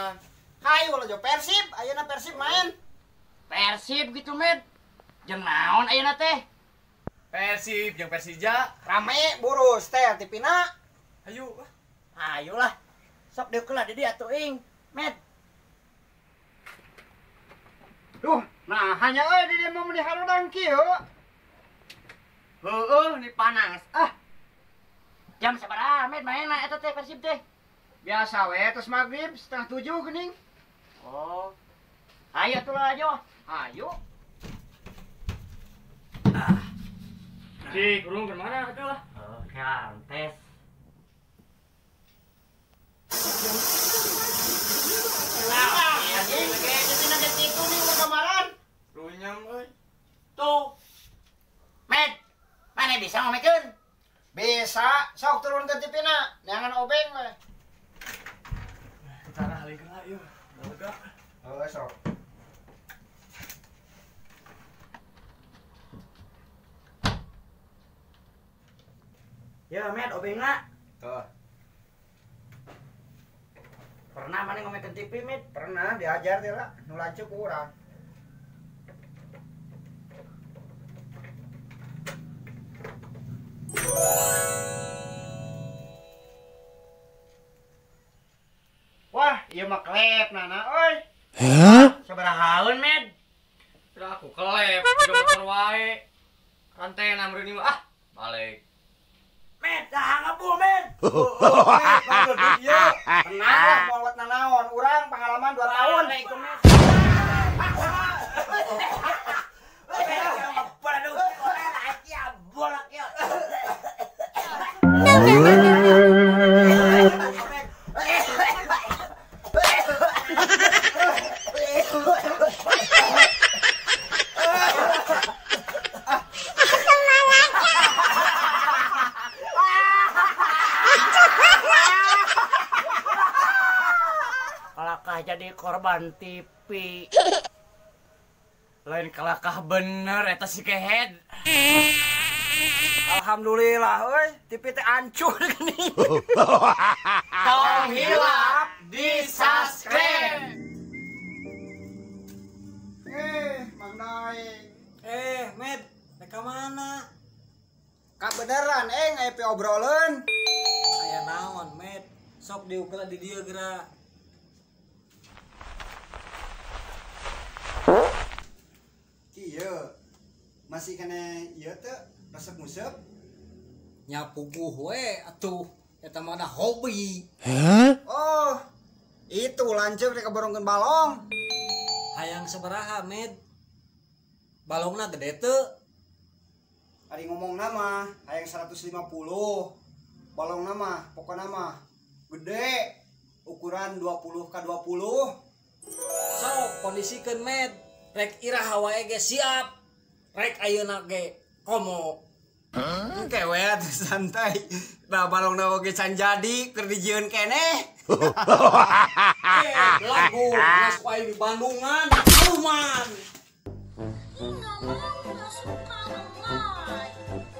Naon? Hayu lalajo Persib, ayeuna Persib main. Persib gitu, Med. Jeung naon ayeuna teh? Persib jeung Persija. Rame burus teh tipina. Hayu. Ayolah. Sok dieu lah di dieu atuh ing, Med. Duh, nah hanya euy di dieu mah meuni harudang kieu. Heueuh, ni panas. Ah. Jam sabaraha, Med, maenna eta teh Persib teh? Biasa we terus maghrib 6:30 geuning. Oh. Ayo tuh lah, ayo. Si, kurung ke mana atuh lah? Oh, kantes. Anjing, jadi nage tiku nih ulah kamaran. Runyam euy. Tuh. Med, mana bisa ngomekeun? Bisa, sok turun ke tipina, neangan obeng we. Cara halikeun lah ieu. Lega. Heuh, sok. Ya, Med, obengna. Tuh. Pernah mana ngomekeun TV, Med? Pernah diajar teh lah, nu lanceuk ku urang. Wah, ieu mah klep nana euy. Hah? Sabarahaeun, Med? Udah aku klep, jeung motor wae. Rantena meureun ieu ah, balik. Med, dah ngebul, Med. Tenang lah, moal wat nanaon. Urang pengalaman 2 tahun. Kalakah jadi korban TV. Lain kalakah bener eta si kehed. Alhamdulillah euy, TV teh hancur geuning. Tong hilap di subscribe. Mang Daeng. Med, rek ka mana? Kabeneran aya pi obroleun. Aya naon, Med? Sok diukeun di dieu geura. Kieu. Masih kena ieu teh resep musep? Nya puguh we atuh, eta mah da hobi. Hah? Oh, itu lanceuk rek kaborongkeun balong. Hayang sabaraha, Med? Balongna gede teu? Ari ngomongna mah hayang 150. Balongna mah pokona mah gede, ukuran 20 x 20. Sok kondisikeun, Med. Rek iraha wae ge siap. Rek ayeuna ge komo. Engke we atuh santai. Da balongna oge can jadi keur dijieun keneh. Lagu geus ku aing di Bandungan, aluman. Nggak mau, nggak suka, nggak like.